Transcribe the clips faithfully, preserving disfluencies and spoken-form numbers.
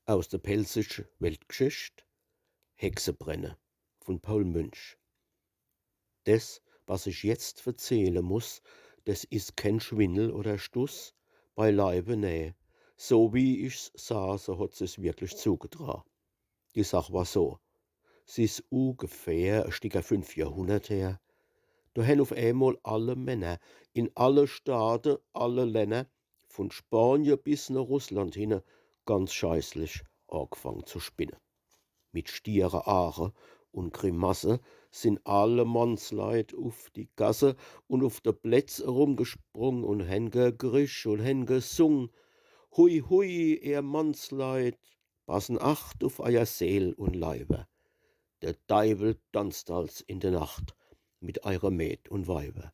Aus de pälzisch Weltgeschicht, Hexebrenne vun Paul Münch. Des, was ich jetzt verzehle muss, des is keen Schwindel oder Stuss, beileibe nee. So wie ich's sah, so hot sich's wirklich zugetrah. Die Sach war so: S is ugefähr e Sticker fünf Johrhunnert her. Do hen uf emol alle Männer in alle Staate, alle Länner, vun Spanie bis no Russland hinne, ganz scheißlich aagefang zu spinne. Mit stiere Aache un Grimasse sin alle Mannsleit uf die Gasse un uf de Plätz erumgesprung un hen gekrisch un hen gesung: Hui, hui, ehr Mannsleit, bassen acht uf eier Seel un Leiwer. De Deiwel danzt als in de Nacht mit eire Mäd un Weiwer.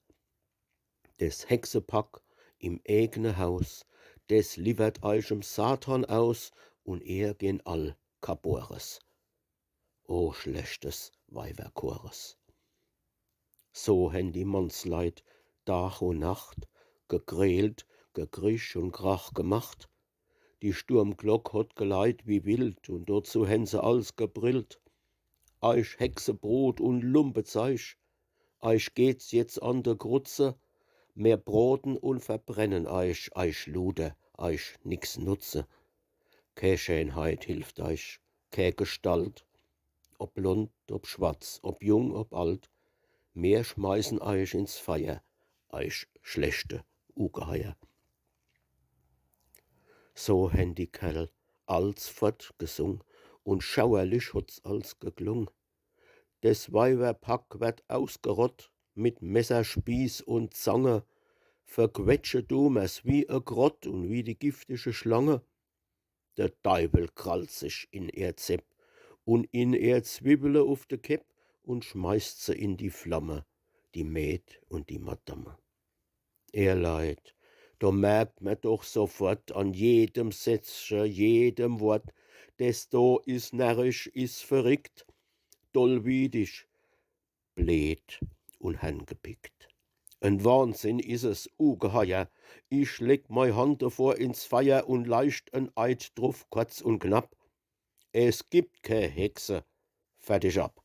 Des Hexepack im eegne Haus, des liwwert eich em Satan aus, un ehr gehn all kapores. O schlechtes Weiwerchores! So hen die Mannsleit Dag un Nacht gekrält, Gekrisch un Krach gemacht. Die Sturmglock hot geleit wie wild, un dozu hen se als gebrillt: Eich Hexebrut un Lumpezeich, eich geht's jetzt an de Krutze, mer broten un verbrennen eich, eich Luder, eich nix nutze. Kä Scheenheit hilft eich, kä Gestalt, ob blond, ob schwarz, ob jung, ob alt, mer schmeißen eich ins Feier, eich schlechte Ugeheier. So hen die Kerl als fort gesung, un schauerlich hot's als geklung. Des Weiwerpack werd ausgerott mit Messer, Spieß un Zange. Verquetsche du mer's wie e Krott un wie die giftige Schlange. De Deiwel krallt sich in ehr Zepp un in ehr Zwiwwele uf de Kepp un schmeißt se in die Flamme, die Mäd un die Madamme. Ehr Leit, do merkt mer doch sofort an jedem Sätzche, jedem Wort, des do is närrisch, is verrickt, dollwiedig, bleed un hengepickt. En Wahnsinn is es, ugeheier. Ich leg mei Hand devor ins Feier un leischt en Eid druf, korz un knapp: Es gibt kä Hexe. Fertig ab.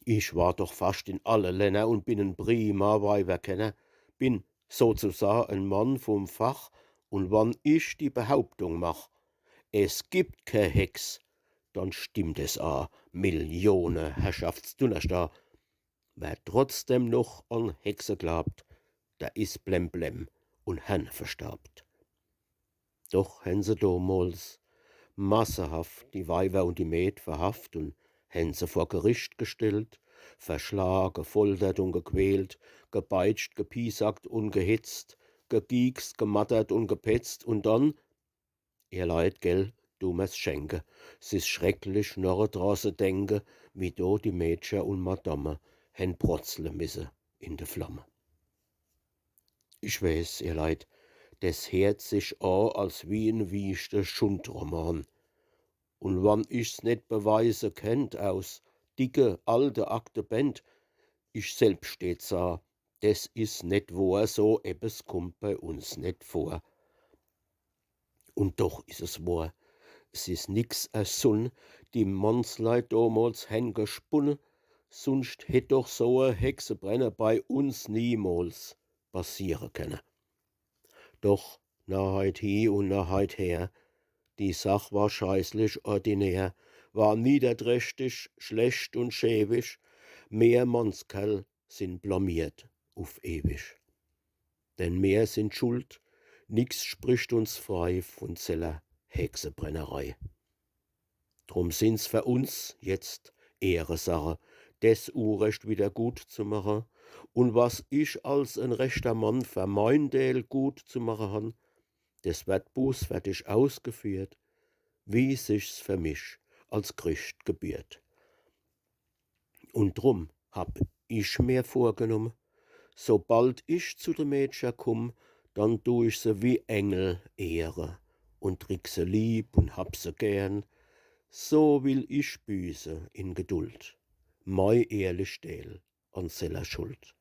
Ich war doch fascht in alle Länner un bin en prima Weiwerkenner, bin sozusah en Mann vum Fach, un wann ich die Behauptung mach, es gibt kä Hex, dann stimmt es a, Millione Herrschaftsdunnerschda. Wer trotzdem noch an Hexe glaabt, der is blemblem un hernverstaabt. Doch hen se domols massehaft die Weiwer un die Mäd verhaft un hen se vor Gericht gestellt, verschlaa, gefoltert un gequält, gepeitscht, gepiesackt un gehetzt, gegiekst, gemattert un gepetzt un dann, ehr Leit, gell, du mer's schenke, s is schrecklich, noch dra se denke, wie do die Mädcher un Madamme hen brotzle misse in de Flamme. Ich weeß, ehr Leit, des heert sich a als wie en wieschte Schundroman. Un wann ich's net beweise kennt aus dicke, alte Aktebänd, ich selbscht steh sah, des is net wohr, so ebbes kummt bei uns net vor. Un doch is es wohr, s is nix ersunne, die Mannsleit domols hen gespunne, sunscht hätt doch so e Hexebrenne bei uns niemols passiere kenne. Doch Narrheit hi un Narrheit her, die Sach war scheißlich ordinär, war niederträchtig, schlecht un schäbig, mer Mannskerl sin blamiert uf ewig. Denn mer sin schuld, nix spricht uns frei vun seller Hexebrennerei. Drum sin's fer uns jetzt Ehresache, des Urecht wieder gut zu mache. Un was ich als en rechter Mann fer mein Deel gut zu mache han, des werd bußfertig ausgeführt, wie sich's fer mich als Chrischt gebiert. Un drum hab ich mer vorgenumme, sobald ich zu de Mädcher kumm, dann du ich se wie Engel ehre un trick se lieb un hab se gern. So will ich büße in Geduld, mei ehrlich Deel an seller Schuld.